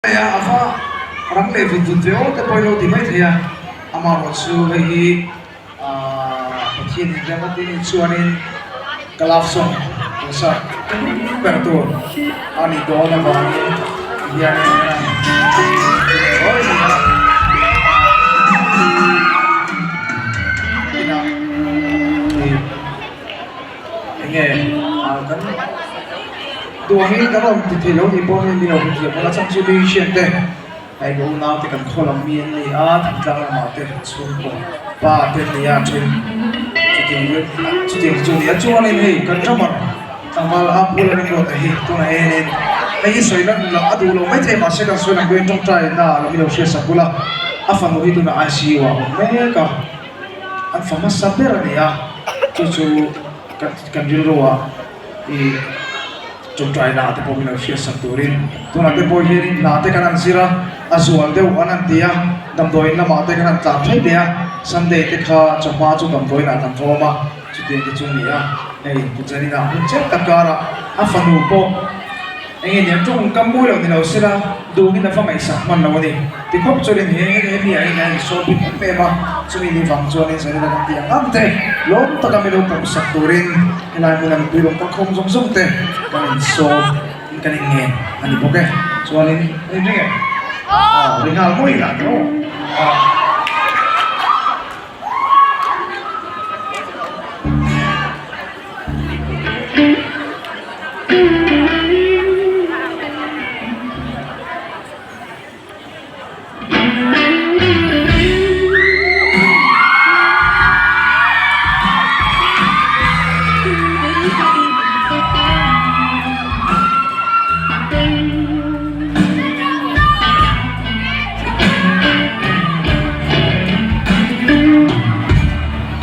A va rang leh vut vut ve aw te pawh ilo ti mai thei a, amaherawh chu hei hi Pathian in rem a ti nih chuanin ka love song pawisa ber tur a nih dawn avangin hianin inah enge kan Tuangin kan rawn ti thei lo tih pawh hi min lo hrethiam bawk a, chhan chu musician te hei ka unau te kan khaw lam mi an ni a, thingtlang lamah te chhungkaw pa te an ni a then chutiang chutiang chu a ni a, chuanin hei kan drummer tlangval a pu la ringawt a hi tunah hianin hei hi sawi lan lah a duh lo maithei mahse kan sawi lang pawhin tawngtai na ah lo min lo hriatsak bul a, a fanu hi tunah ICU ah a awm mek a, an fa hmasa ber a ni a, chu chu kan rilru ah. I tawngtaina te pawh min lo hriatsak turin tunah te pawh hianin hna te kan han zir a, a zual deuh an han ti a, damdawiin lamah te kan han tlan theih leh a, Sunday te kha chawhma chu damdawiinah kan rawm a, chutiang te chu a ni a, hei Pujaninah hun chiang tak karah a fanu pawh eng nge niang tawngkam mawi lo ni lo sela duhngin a va ngaihsak hman lo a ni. Ti khawp chuanin he he mi ah hian a insawm bik em em a, chumi ni vang chuanin Zarina kan tih ang ang te lawm taka min lo pawmsak turin helai hmuna mipui rawn kal khawm zawng zawng te kan insawm in kan inngen a ni bawk e. Chuanin a inring em? Aw ri nghal mawi lah tawh aw.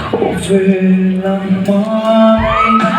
Khawvel ang hmangaihna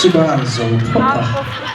Chu kan han zo phawt a.